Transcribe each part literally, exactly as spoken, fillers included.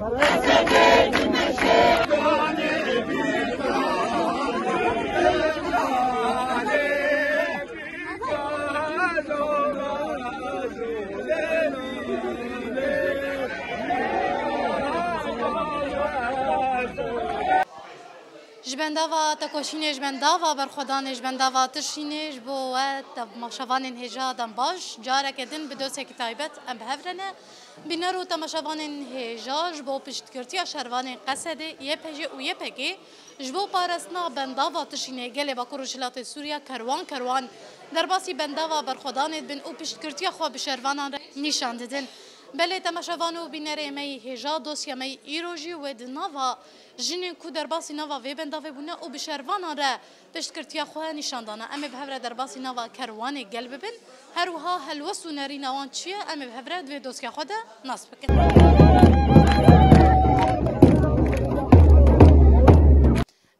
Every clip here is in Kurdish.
Ji bendava tekoşînê, ji bendava berxwedanê, ji bendava tişrînê ji bo we temaşevanên hêja dem baş. Careke din bi dosekî taybet em bi hev re ne. Bîner û temaşevanên hêja ji bo piştgirtiya şervanên Qesedê, Y P J û Y P G ji bo parastina bendava tişrînê gelê Bakur Rojhilatê Sûriya kerwan kerwan derbasî bendava berxwedanê dibin û piştgirtiya xwe bi şervanan re nîşan didin. Belê temaşevan û bînerê me yî hêja, dosya me yî îro jî wê di nava jinên ku derbasî nava vê bendavê bûne û bi şervanan re piştgirtiya xwe nîşan dane. Em ê bi hev re derbasî nava kerwanê gel bibin. Her wiha helwest û nerîna wan çi ye, em ê bi hev re di vê dosya xwe de nas bikin.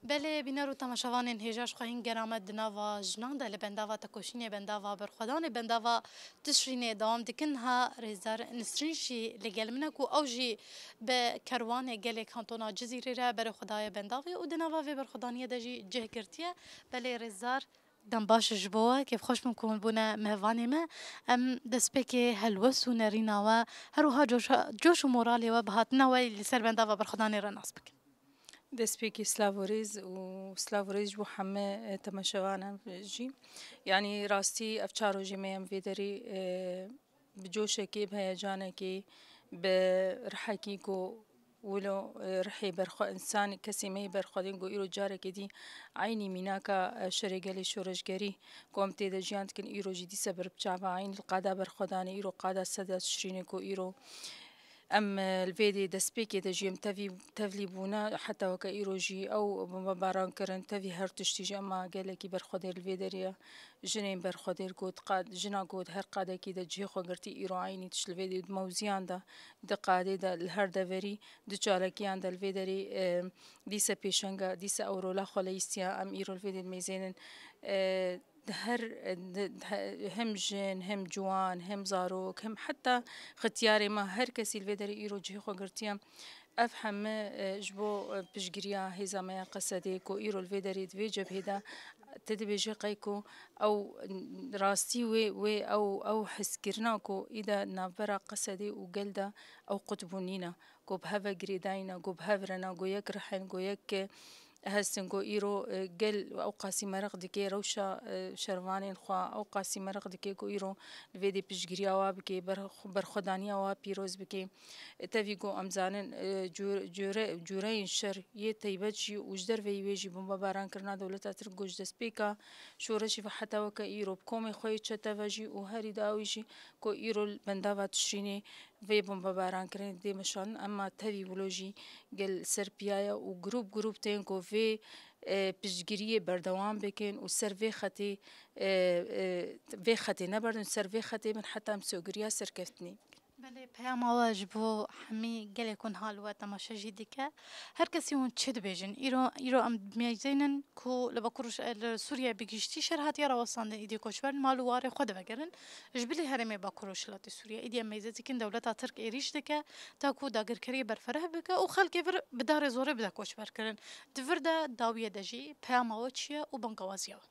Belê bîner û temaşevanên hêja, ji xwe hîn gera me di nava jinan de li bendava tekoşînê, bendava berxwedanê, bendava tişrînê dewam dikin. Ha rêzdar Nisrîn jî li gel min e ku ew jî bi kerwanê gelê kantona Cizîrê re berê xwe daye bendavê û di nava vê berxwedaniyê de jî cih girtiye. Belê rêzdar, dem baş ji bo we, kêfxweş bûm ku hûn bûne mehvanê me. Em destpêkê helwest û nerîna we, her wiha coşa-, coş û moralê we, bi hatina we li ser bendava berxwedanê re nas bikin. Destpêkê silav û rêz û silav û rêz ji bo heme, e, temaşevanan jî. Yanî rastî ev çar rojê me em vê derê, e, bi coşekê, bi heyecanekê, bi rihekî ku wilo, e, rihê berxwe-, însan, kesê me yê berxwedên ku îro carekê dî eynî mînaka, e, şerê gelê şoreşgerî ku em tê de jiyan dikin, îro jî dîse ber bi çava eynî li qada berxwedanê, îro qada seda tişrînê ku îro em, e, li vê dê destpêkê de jî em tevî, tevlî bûne, heta weke îro jî ew bombebaran kirin, tevî her tiştî jî ema gelekî berxwedêr li vê derê ye. Jinên berxwedêr ku di qad-, jina ku di her qadekî de cihê xwe girtî, îro eynî tişt li vê dê di mewziyan de, di qadê de, li her deverî, di çalakiyan de li vê derê, e, dîse pêşenga, dîse ew rola xwe leyîstiya, em îro li vê dê dimeyzênin. E, di her, di, di he-, hem jin, hem ciwan, hem zarok, hem heta xitiyarê me, her kesî li vê derê îro cihê xwe girtiye. Ev heme, e, ji bo, e, piştgiriya hêza me ya Qesedê ku îro li vê derê di vê cebhê de, te dibêje qey ku ew rastî wê, wê ew, ew hezkirina ku îde navbera Qesedê û gel de ew qutbûn nîne, ku bi hev ve girêdayî ne, ku bi hev re ne, ku yek rih in, ku yek, e, hest in, ku îro, e, gel ew qasî meraq dike rewşa, e, şervanên xwe, ew qasî meraq dike ku îro li vê dê piştgiriya wa bike, berx-, berxwedaniya wa pîroz bike. Tevî ku em zanin, e, cûr-, cûre-, cûreyên şer yê teybet jî û ji derveyî wê jî bombebaran kirina dewleta Tirk ku ji destpêka şoreşê ve heta weke îro bi komê xwe yê çete ve jî û herî dawî jî ku îro li bendava Tişrînê vê bombebaran kirinê dê meşandin. Ema tevî wilo jî gel ser piya ye û grûp grûp tên ku vê, e, piştgiriyê berdewam bikin û ser vê xetê, e, e, vê xetê neberdin, ser vê xetê bin heta em sogiriya serkeftinê. Belê, peyama we ji bo hemî gelê ku niha li we temaşe jî dike. Her kesî hûn çi dibêjin? Îro, îro em dimeyzênin ku li Bakur, li Sûriye bi giştî şer hatiye rawestandin, îdî koçber mal û warê xwe divegerin. Ji bilî herêmê Bakur Rojhilatê Sûriye, îdî em meyze dikin dewleta Tirk êrîş dike, ta ku dagirkeriyê berfereh bike û xelkê vir bi darê zorê bide koçberkirin. Di vir de dawiyê de jî peyama we çi ye û bankawaziya we?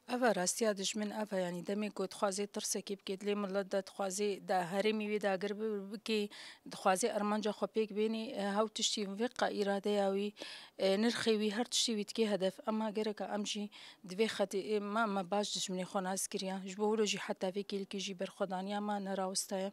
Ev e, rastiya dijmin ev e, yanî demê ku dixwazê tirsekê bike, dilê milet de dixwazê da herêmî wê dagir bi-, bike, dixwazê armanca xwe pêk bênê, e, hew tiştî vê qa îradeya wî, e, nirxê wî, her tiştî wî dikê hedef. Ema gereka em jî di vê xetê, e, me, me baş dijminê xwe nas kiriye. Ji bo wilo jî heta vê kêlkê jî berxwedaniya me nerawestaye.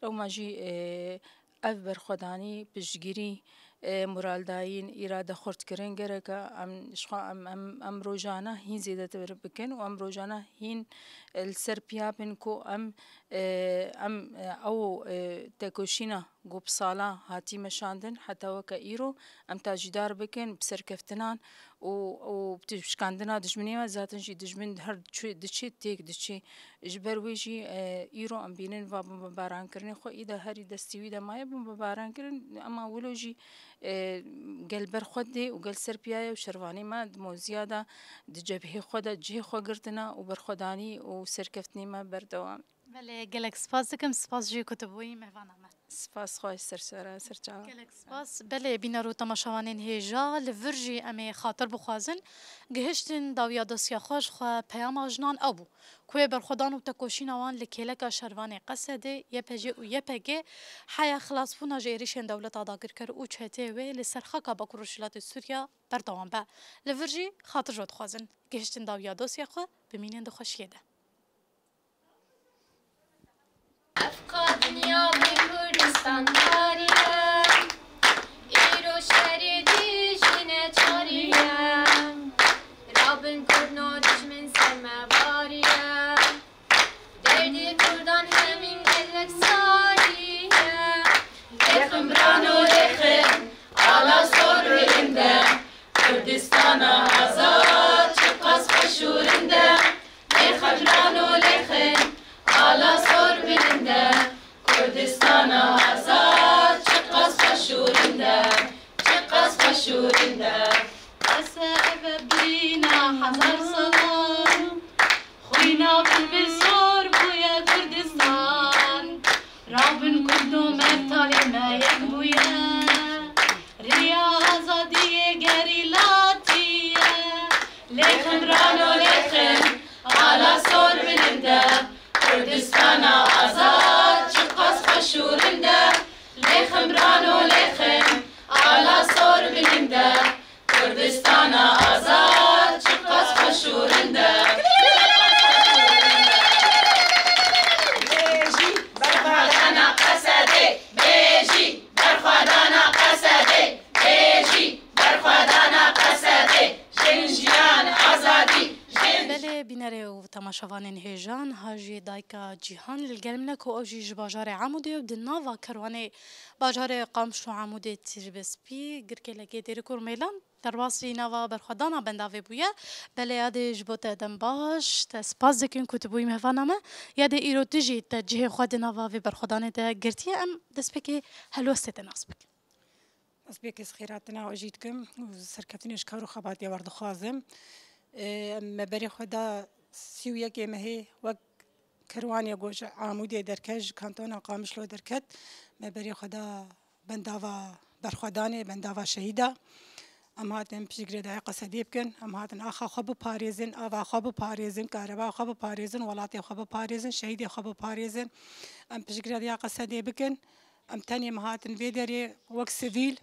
Lewma jî, e, ev berxwedanî, piştgirî, e, moraldayîn, îrade xurtkirin gereke em, ji xwe em, em, em rojane hîn zêdetir bikin û em rojane hîn, e, li ser piya bin ku em, e, em, e, ew, e, tekoşîna ku bi sala hatî meşandin heta weke îro em tajîdar bikin bi serkeftinan û, û bi şikandina dijminê me, zaten jî dijmin her çi-, diçe têk diçe. Ji ber wê jî, e, îro em bînin va bombebarankirinê xwe îda herî destî wî de maye bombebarankirin, ema wilo jî, e, gel ber xwe dê û gel ser piya ye û şervanê me di moziya de di cebhê xwe de cihê xwe girtine û berxwedanî û serkeftinê me berdewam. Belê, gelek spas dikim, spas jî ku tu bûyî mehvana me. Spas xweş, ser sera, ser çava. Gelek spas. Belê, bîner û temaşevanên hêja, li vir jî em ê xatir bixwazin. Gihiştin dawiya dosya xwe ji xwe peyama jinan ew bû ku yê berxwedan û tekoşîna wan li kêleka şervanê Qesedê, Y P J û Y P G, heya xilasbûna ji êrişên dewleta dagirker û çeteyê wê li ser xaka Bakur Rojhilatê Sûriya berdewam be. Li vir jî xatir ji we dixwazin. Gihiştin dawiya dosya xwe, bimînin di xweşiyê de. Efqa dinya bi Kurdistan tarî ye. Îro şerê dijî neçarî ye. Rabin Kurdno dijmin ser me barî ye. Derdê Kurdan hemîn gelek sarî ye. Lêxin birano lêxin, ala sor bilind e. Kurdistana azad çiqas xweş û rind e. Lêxin birano lêxin, ala sor bilind e. Kurdistana azad çiqas xweş û rind e, çiqas xweş û rind e. Qese eve bîna hezar salan, xwîna bilbil sor bûye Kurdistan. Rabin Kurdo me talê me yek bûye. Riya azadiyê gerîlatî ye. Lêxin birano lêxin, ala sor bilind e. Kurdistana azad çiqas xweş û rind e. Lêxin birano lêxin, ala sor bilind e. Kurdistana azad çiqas xweş û rind e. Bêjî berxwedana Qesedê, bêjî berxwedana Qesedê, bêjî berxwedana Qesedê, jin, jiyan, azadî, jin. Belê, bînerê û temaşevanên hêja, niha jî dayika Cîhan li gel min e ku ew jî ji bajarê Amûdê û di nava kerwanê bajarê Qamişlo Amûdê Tîrbespî, Girkêlekê, Dêrik û Rûmêlan, derbasî nava berxwedana bendavê bûye. Belê, yadê, ji bo te dem baş, te spas dikin ku tu bûyî mehvana me. Yadê, îro tu jî te cihê xwe di nava vê berxwedanê de girtiye. Em destpêkê helwestê te nas bikin. Ez pê kes xêratina we jî dikim û serkeftinê ji kar û xebatê we dixwazim. Ê, em me berê xwe da sî û yekê mehê wek kerwanê ku ji Amûdê derket, ji kantona Qamişlo derket, me berê xwe da bendava berxwedanê, bendava şehîda. Em hatin piştgirêdaya Qesedê bikin, em hatin axa xwe biparêzin, ava xwe biparêzin, kareba xwe biparêzin, welatê xwe biparêzin, şehîdê xwe biparêzin. Em piştgirêdaya Qesedê bikin. Em tenê me hatin vê derê wek sivîl,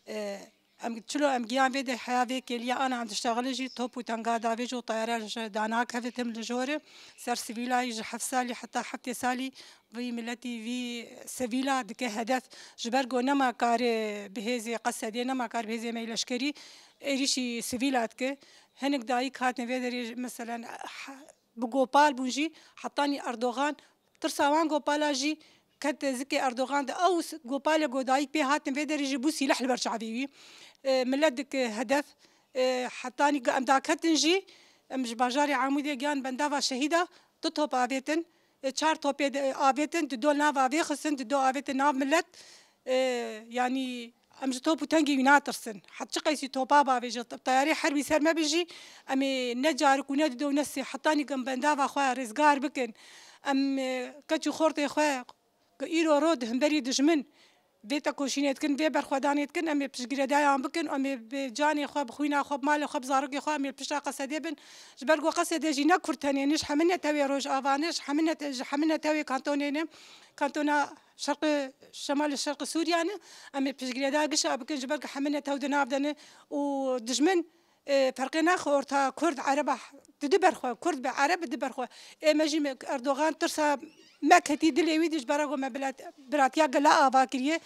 e, em çilo em giyan vê de heya vê kêliya ana em diştexilin jî top û tenga davêj û teyare ji danakeve tim li jor e. Ser sivîlayî ji heft salî heta heftê salî vî miletî vî sivîla dike hedef. Ji ber ku nema kare bi hêzê Qesedê, nema kare bi hêzê me yê leşkerî êrîşî sivîla dike. Hinek dayik hatin vê derê, meselen, he-, bi gopal bûn jî, hetanî Erdogan tirsa wan gopala jî ket zikê Erdogan de. Ew s-, gopalê ku dayik pê hatin vê derê jî bû sîleh li ber çavê wî. E, milet dike hedef. E, hetanî ku em daketin jî, em ji bajarê Amûdê giyan bendava şehîda, du top avêtin. E, çar topê de avêtin, di do nav avê xistin, di do avêtin nav milet. E, yanî, em ji top û tengê wî natirsin. Hat çi qeysî topa bavêje, teyarê herbî ser me bijî, em ê ne carik û ne dido û ne sê hetanî ku em bendava xwe rêzgar bikin. Em, e, keç û xortê xwe ku îro roj di hemberî dijmin vê tekoşînê dikin, vê berxwedanê dikin, em ê piştgirêdayan bikin, em ê bi canê xwe, bi xwîna xwe, bi malê xwe, bi zarokê xwe, em ê pişta Qesedê bin. Ji ber ku Qesedê jî ne Kurd tenê ne, ji hemî netewê Rojava ne, ji hemî nete-, ji hemî netewê kantonê ne, kantona Şerqê, Şemalê Şerqê Sûriya ne, em ê piştgirêdaya gişa bikin, ji ber ku hemî netew di nav de ne û dijmin, e, ferqê naxe orta Kurd, Ereba, di du ber xwe, Kurd be, Ereb bi du ber xwe. Ê me jî me, Erdogan tirsa me ketî dilê wî de ji ber ku me bilat-, biratiya gela ava kiriye.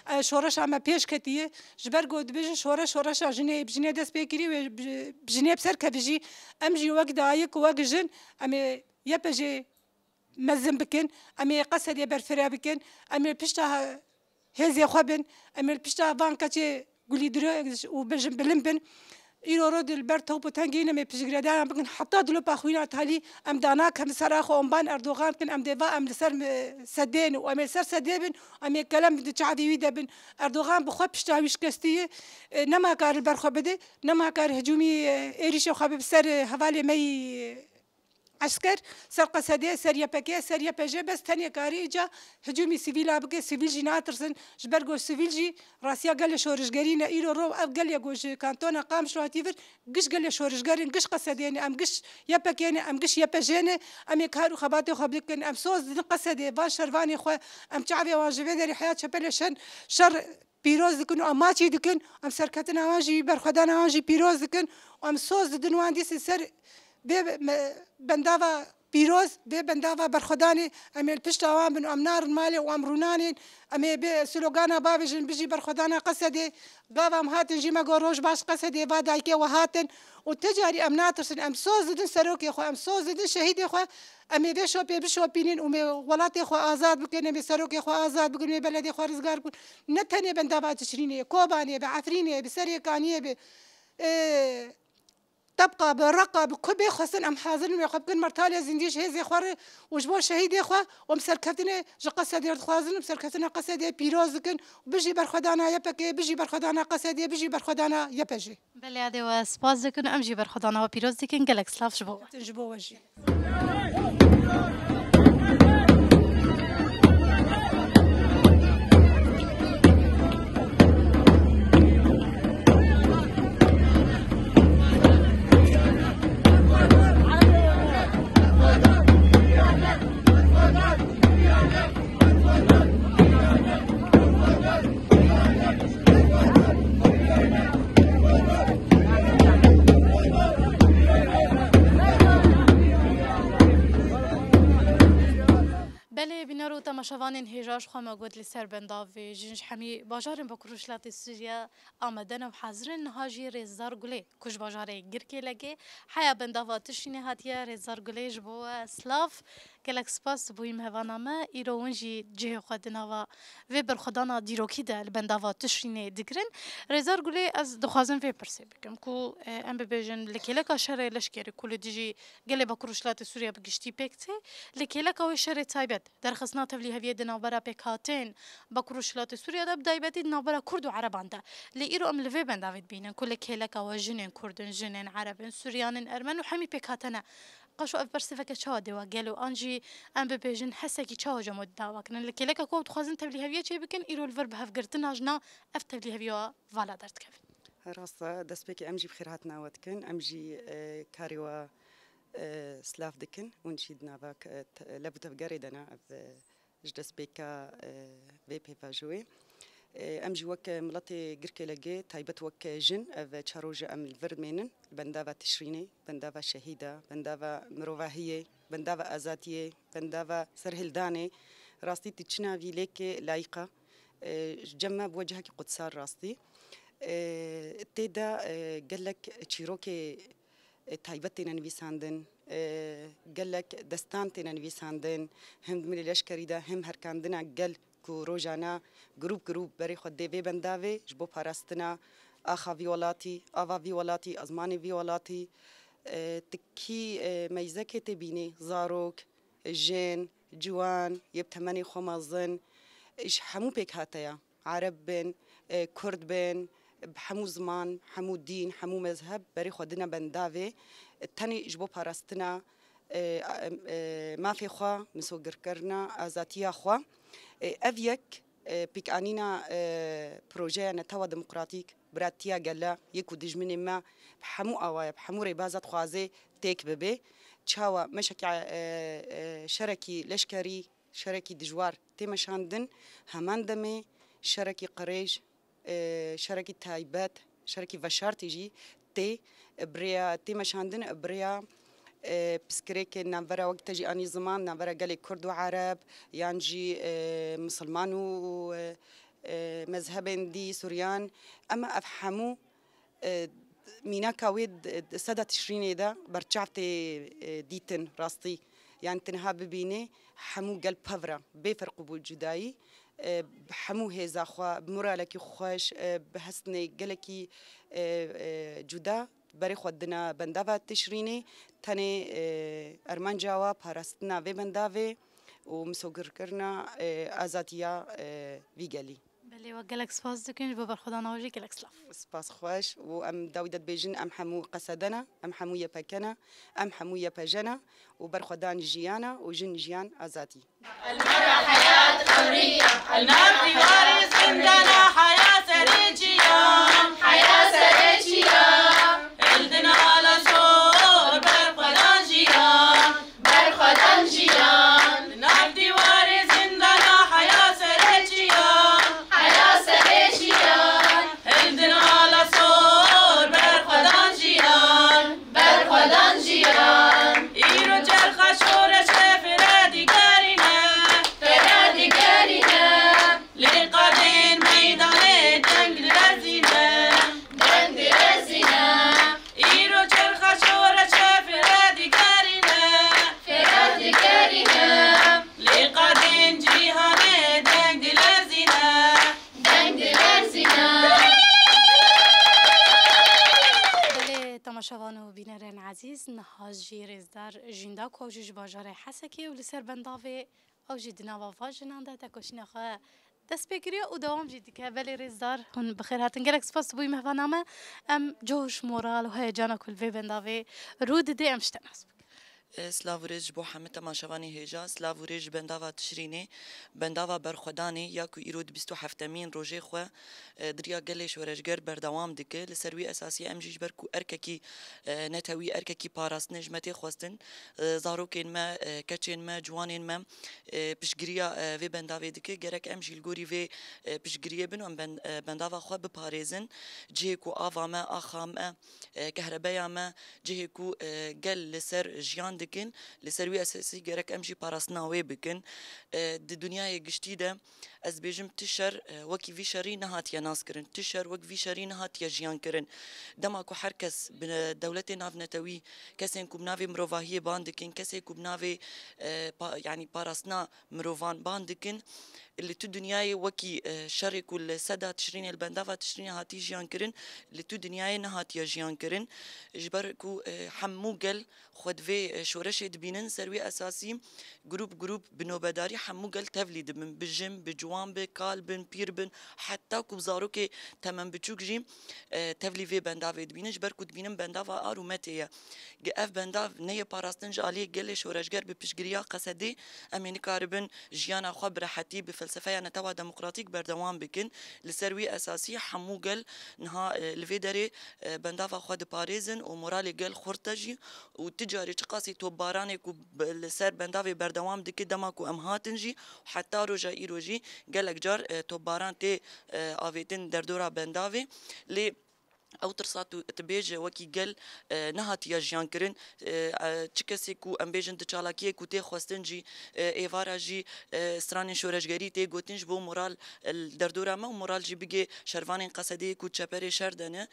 E, şoreşa me pêş ketiye. Ji ber ku dibêjin şoreş, şoreşa jinê, bi jinê dest pê kiriye wê bi, bi jinê bi ser keve jî. Em jî wek dayik, wek jin, em ê Y P G mezin bikin, em ê Qesedê berfireh bikin, em ê pişta hêzê xwe bin, em ê li pişta van keçê gulî diro û bijin bilind bin. Îro roj li ber top û tengê ne, em ê piştgirêdayan bikin, heta dilopa xwîna talî em danakin li ser axwe omban Erdogan dikin, em dê va em li ser, e, sedê ne û em ê li ser sedê bin, em ê kelem di çavê wî de bin. Erdogan bi xwe pişta wî şikestî ye, e, nema kar li ber xwe bide, nema kar hicûmî, e, êrîşê xwe bi ser, e, hevalê me yî, e, Esker ser Qesedê, ser Y P G, ser Y P J, bes tenê karî îca hicûmî sivîla bike, sivîl jî natirsin. Ji ber ku sivîl jî rastiya gelê şorişgerî ne. Îro roj ev gelê ku ji kantona Qamişlo hatî vir, giş gelê şorişger in, giş Qesedê ne, em giş Y P G ne, em giş Y P J ne. Em ê kar û xebatê xwe bikin, em soz didin Qesedê, van şervanê xwe, em çavê wan ji vê derê heya çepelê şen, şer pîroz dikin û em maçî dikin, em serketina wan jî, berxwedana wan jî pîroz dikin û em soz didin wan dîsê ser vê me-, bendava pîroz, vê bendava berxwedanê, em ê li pişta wan bin û em narin malê û em rûnanên, em ê bi slogana bavêjin, bijî berxwedana Qesedê, gava em hatin jî me got roj baş Qesedê, va dayikê we hatin û ti carî em natirsin, em soz didin serokê xwe, em soz didin şehîdê xwe, Em ê vê şopê bişopînin û em ê welatê xwe azad bikin, em ê serokê xwe azad bikin, em ê beledê xwe rizgar bikin. Ne tenê bendava Tişrînê, Kobanê be, Efrînê be, Serêkaniyê be, ê, Tebqa be, Reqa be, ku bê xwestin em hazir in wê xwe bikin mertalê zindî ji hêzê xwe re û ji bo şehîdê xwe û em serketinê ji Qesedê re dixwazin û serketina Qesedê pîroz dikin û bijî berxwedana Y P G, bijî berxwedana Qesedê, bijî berxwedana Y P J. Belê, yadê we spas dikin û em jî berxwedana we pîroz dikin. Gelek silav ji bo we. Ji bo we jî. Belê, bîner û temaşevanên hêja, ji xwe me got li ser bendavê jin ji hemî bajarên Bakur Rojhilatê Sûriye amade ne û hazir in. Niha jî Rêzdar Gulê, ku ji bajarê Girkêlegê heya bendava Tişrînê hatiye, Rêzdar Gulê, ji bo we silav. Gelek spas bûyî mehvana me. Îro hûn jî cihê xwe di nava vê berxwedana dîrokî de li bendava Tişrînê digirin. Rêzdar Gulê, ez dixwazim vê pirsê bikim ku, e, em bibêjin li kêleka şerê leşkerî ku li dijî gelê Bakur Rojhilatê Sûriye bi giştî pêk tê, li kêleka wê şerê taybet, derxistina tevlîheviyê di navbera pêkhatên Bakur Rojhilatê Sûriye de, bi taybetî di navbera Kurd û Ereban de. Lê îro em li vê bendavê dibînin ku li kêleka we jinên Kurd in, jinên Ereb in, Suryan in, Ermen û hemî pêk hatine. Qaşo ev bersiveke çawa dê we gelo, an jî em bibêjin hesekî çawa ji me dawakinin? Li kêleka ku ew dixwazin tevlîheviyê çêbikin, îro li vir bi hevgirtina jina ev tevlîheviya vala derdikevin. Rast e, destpêkê em jî bi xêr hatina we dikin. Em jî, e, karê we, e, silav dikin. Hûn jî di nava, e, te-, lev û tevgerê de ne, ev, e, ji destpêka, e, vê pêvajoyê. E, em jî wek miletê Girkêlegê, taybet wek jin, ev çar roj e em li vir mênin. Li bendava Tişrînê, bendava şehîda, bendava mirovahiyê, bendava azadiyê, bendava serhildanê. Rastî tu çi navî lêkê layîqa. E, ji cem me bû cihekî qudsal rastî. E, tê de, e, gelek çîrokê, e, taybet têne nivîsandin, e, gelek destan têne nivîsandin, hem di milê leşkerî de, hem herkandina gel ku rojane grûp grûp berê xwe dê vê bendavê ji bo parastina axa vî welatî, ava vî welatî, ezmanê vî welatî. E, tu kî, e, meyzekê tê bînî, zarok, jin, ciwan, yê bi temenê xwe mezin, ji hemû pêkhate ye. Ereb bin, e, Kurd bin, bi hemû ziman, hemû dîn, hemû mezheb berê xwe dine bendavê, e, tenê ji bo parastina, e, e, mafê xwe, misogirkirina azadiya xwe. E, ev yek, e, pêkanîna, e, projeya netewa demokratîk, biratiya gele, yê ku dijminê me bi hemû awaya, bi hemû rêbaza dixwaze têk bibe. Çawa meşeke, e, e, şerekî leşkerî, şerekî dijwar tê meşandin, heman demê şerekî qirêj, e, şerekî taybet, şerekî veşartî jî tê, e, bi rêya, tê meşandin, e, bi rêya, e, piskirêkên navbera, wek te jî anî ziman, navbera gelê Kurd û Ereb, yan jî, e, Misilman û, û, e, e, mezhebên dî, Suryan. Ema ev hemû, e, mînaka wê di, di seda Tişrînê de berçav tê, e, dîtin rastî. Yani tu niha bibînê hemû gel pev re, bê ferq û bû cudayî, e, bi hemû hêza xwe, bi moralekî xweş, e, bi hestinê gelekî, e, e, cuda berê xwe dine bendava Tişrînê. Tenê, e, armanca we parastina vê bendavê û misogirkirina, e, azadiya, e, vî gelî. Lê we gelek spas dikin ji bo berxwedana we jî gelek silav. Spas xweş û em dawî de dibêjin, em hemû qesede ne, em hemû Y P K ne, em hemû Y P J ne û berxwedan jiyan e û jin jiyan azadî. المرأة حياة حرية. Li nav dîwarê zindana heya serê çiya. Heya serê çiya. Li din ala sor berxwedan jiyan. Berxwedan jiyan. Li nav dîwarê zindana heya serê çiya. Heya serê çiya. Li din ala sor berxwedan jiyan. Berxwedan jiyan. Îro çerxa şoreşê fira digerîne. Fira digerîne. Lê qadên meydanê deng dilerzîne. Deng dilerzîne. Îro çerxa şoreşê fira digerîne. Fira digerîne. Lê qadên cîhanê deng dilerzîne. Deng dilerzîne. Belê temaşevan û bînerên ezîz, niha jî rêzdar Jînda Koçî ji bajarê Hesekê û li ser bendavê ew jî di nava van jinan de tekoşîna xwe dest pê kiriye û dewam jî dike. Belê rêzdar, hûn bi xêr hatin. Gelek spas tu bûyî mehvana me. Em coş, moral û heyecana ku li vê bendavê rû didê em ji te nas bikin. Silav û rêz ji bo hemî temaşevanê hêja. Silav û rêz ji bendava Tişrînê, bendava berxwedanê ya ku îro di bîst û heftemîn rojê xwe, e, di riya gelê şoreşger berdewam dike. Li ser wî esasî em jî ji ber ku erkekî, e, netewî, erkekî parastinê ji me tê xwestin, e, zarokên me, e, keçên me, ciwanên me, e, piştgiriya, e, vê bendavê dike. Gerek em jî li gorî vê, e, piştgiriyê bin û em ben-, e, bendava xwe biparêzin. Cihê ku ava me, axa me, e, kehrebeya me, cihê ku, e, gel li ser jiyan dikin, li ser wî esasî gerek em jî parastina wê bikin. E, di dinyayê giştî de ez dibêjim ti şer, e, wekî vî şerî nehatiye naskirin. Ti şer wek vî şerî nehatiye jiyan kirin. Dema ku her kes bi dewletê navnetewî, kesên ku bi navê mirovahiyê ban dikin, kesê ku bi navê, e, pa-, yanî parastina mirovan ban dikin, li tu dinyayê wekî, e, şerê ku li seda Tişrînê, li bendava Tişrînê hatî jiyan kirin, li tu dinyayê nehatiye jiyan kirin. Ji ber ku, e, hemû gel xwe di vê, e, şoreşê dibînin, ser wî esasî grûp grûp bi nobedarî hemû gel tevlî dibin. Bi jin, bi ciwan, bi kal, bin, pîr bin, heta ku zarokê temen biçûk jî, e, tevlî vê bendavê dibînin. Ji ber ku dibînin bendava ar û metê ye. Ev bendav neyê parastin ji aliyê gelê şoreşger bi piştgiriya qesedê, em ê nikaribin jiyana xwe bi rehetî, bi felsefeya netewa demokratîk berdewam bikin. Li ser wî esasî hemû gel niha, e, li vê derê, e, bendava xwe diparêzin û moralê gel xurt e jî û ti carî çiqasî topbaranê ku bi-, li ser bendavê berdewam dike dema ku em hatin jî heta roja îro jî gelek car, e, topbaran tê, e, avêtin derdora bendavê. Lê ew tirsa tu dibêje wekî gel, e, nehatiye jiyan kirin. E, e, çi kesê ku em bêjin di çalakiyê ku tê xwestin jî, e, êvara jî, e, stranên şoreşgerî tê gotin ji bo moral, e, li derdora me û moral jî bigê şervanên qesedeyê ku çeperê şer de ne.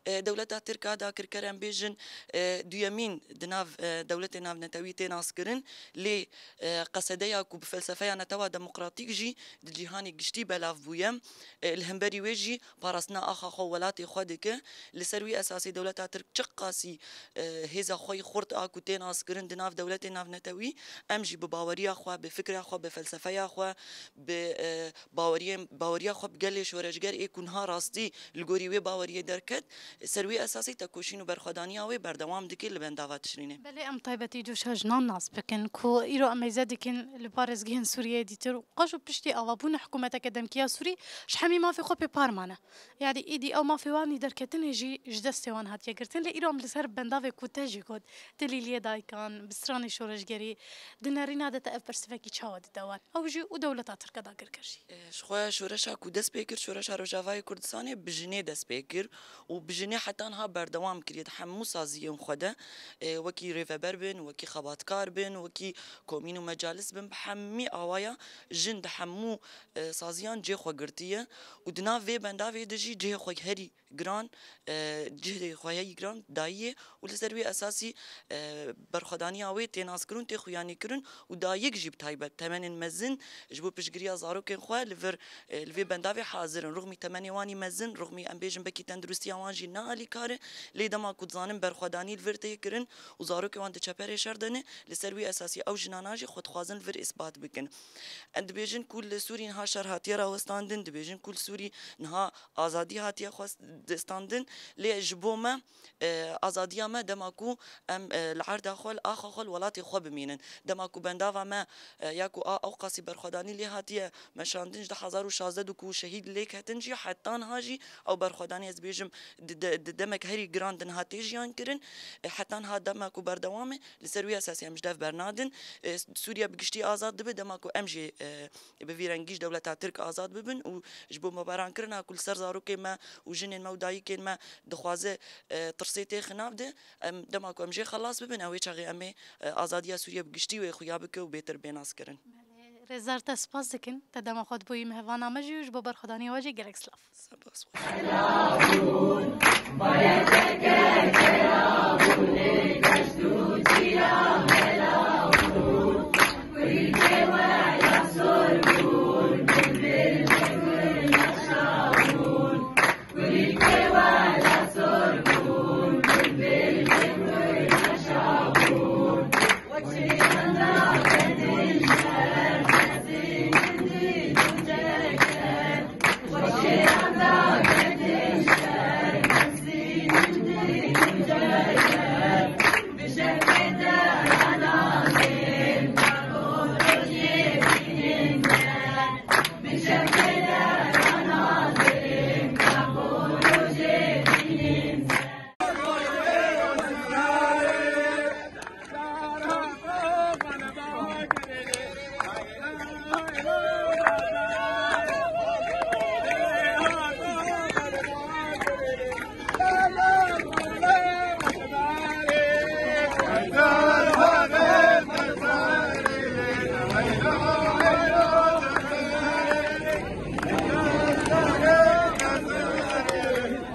E, dewleta Tirk a dagirker em bêjin, e, duyemîn di nav, e, dewletê navnetewî tê naskirin. Lê, e, qesedeya ku bi felsefeya netewa demokratîk jî di cîhanê giştî belav bûye. E, li hemberî wê jî parastina axa xwe û welatê xwe dike. Li ser wî esasî dewleta Tirk çiqasî, e, hêza xwe yî xurt a ku tê naskirin di nav dewletê navnetewî, em jî bi baweriya xwe, bi fikra xwe, bi felsefeya xwe, bi, e, baweriyên, baweriya xwe bi gelê şoreşger ê ku niha rastî li gorî wê baweriyê derket, ser wî esasî tekoşîn û berxwedaniya wê berdewam dike li bendava Tişrînê. Belê em taybetî coşa jinan nas bikin ku îro em mêze dikin li parêzgehên Sûriyeyê dîtir û qeş û piştî avabûna hikûmeteke demkî ya Sûrî ji hemî mafê xwe pê par mane. Yanî êdî ew mafê wan î derketinê jî ji destê wan hatiye girtin. Lê îro em li ser bendavê ku te jî got, dilîliyê dayikan, bi stranê şoreşgerî, di nerîna de te ev pirsivekî çawa dide wan? Ew jî û dewleta Tirk a dagirker jî. E, ji xwe şoreşa ku dest pê kir, şoreşa Rojavayê Kurdistanê bi jinê dest pê kir û bi jinê heta niha berdewam kiriye di hemû saziyên xwe de. E, wekî rêveber bin, wekî xebatkar bin, wekî komîn û mecalis bin, bi hemî awaya jin di hemû, e, saziyan cê xwe girtiye û di nav vê bendavê de jî cihê xwe herî giran e, cihê xwe yî giran dayiyê û li ser wî esasî, e, berxwedaniya wê tê naskirin, tê xuyanîkirin û dayik jî bi taybet temenên mezin ji bo piştgiriya zarokên xwe li vir, e, li vê bendavê hazir in. Rûxmî temenê wan î mezin, rûxmî em bêjin bekî tenduristiya wan jî ne alîkar e, lê dema ku dizanin berxwedanî li vir tê kirin û zarokên wan di çeperê şer de ne, li ser wî esasî ew jinana jî xwe dixwazin li vir îsbat bikin. Em dibêjin ku li Sûrî niha şer hatiye rawestandin, dibêjin ku li Sûrî niha azadî hatiye xwest-, destandin, lê ji bo me, e, azadiya me dema ku em, e, li erda xwe, li axa xwe, li welatê xwe bimînin. Dema ku bendava me, e, ya ku a, ew qasî berxwedanî lê hatiye meşandin ji du hezar û şazdeh de ku şehîd lê ketin jî, heta niha jî ew berxwedanî, ez bêjim, di, di, di demek herî giran di niha tê jiyan kirin. E, heta niha dema ku berdewam e, li ser wî esasî em ji dev bernadin. E, Sûriye bi giştî azad dibe, dema ku em jî, e, bi vî rengî ji dewleta Tirk azad bibin û ji bo bombarankirina ku li ser zarokên me û jinên me û dayikên me dixwaze, e, tirsê têxe nav de, em, dema ku em jê xelas bibin, ew ê çaxê em ê, e, azadiya Sûriye bi giştî wê xuya bike û bêtir bê naskirin. Belê, Rêzdar, te spas dikin. Te dema xwe dibûyî mehvana me jî û ji bo berxwedaniya we jî gelek silav. Spas.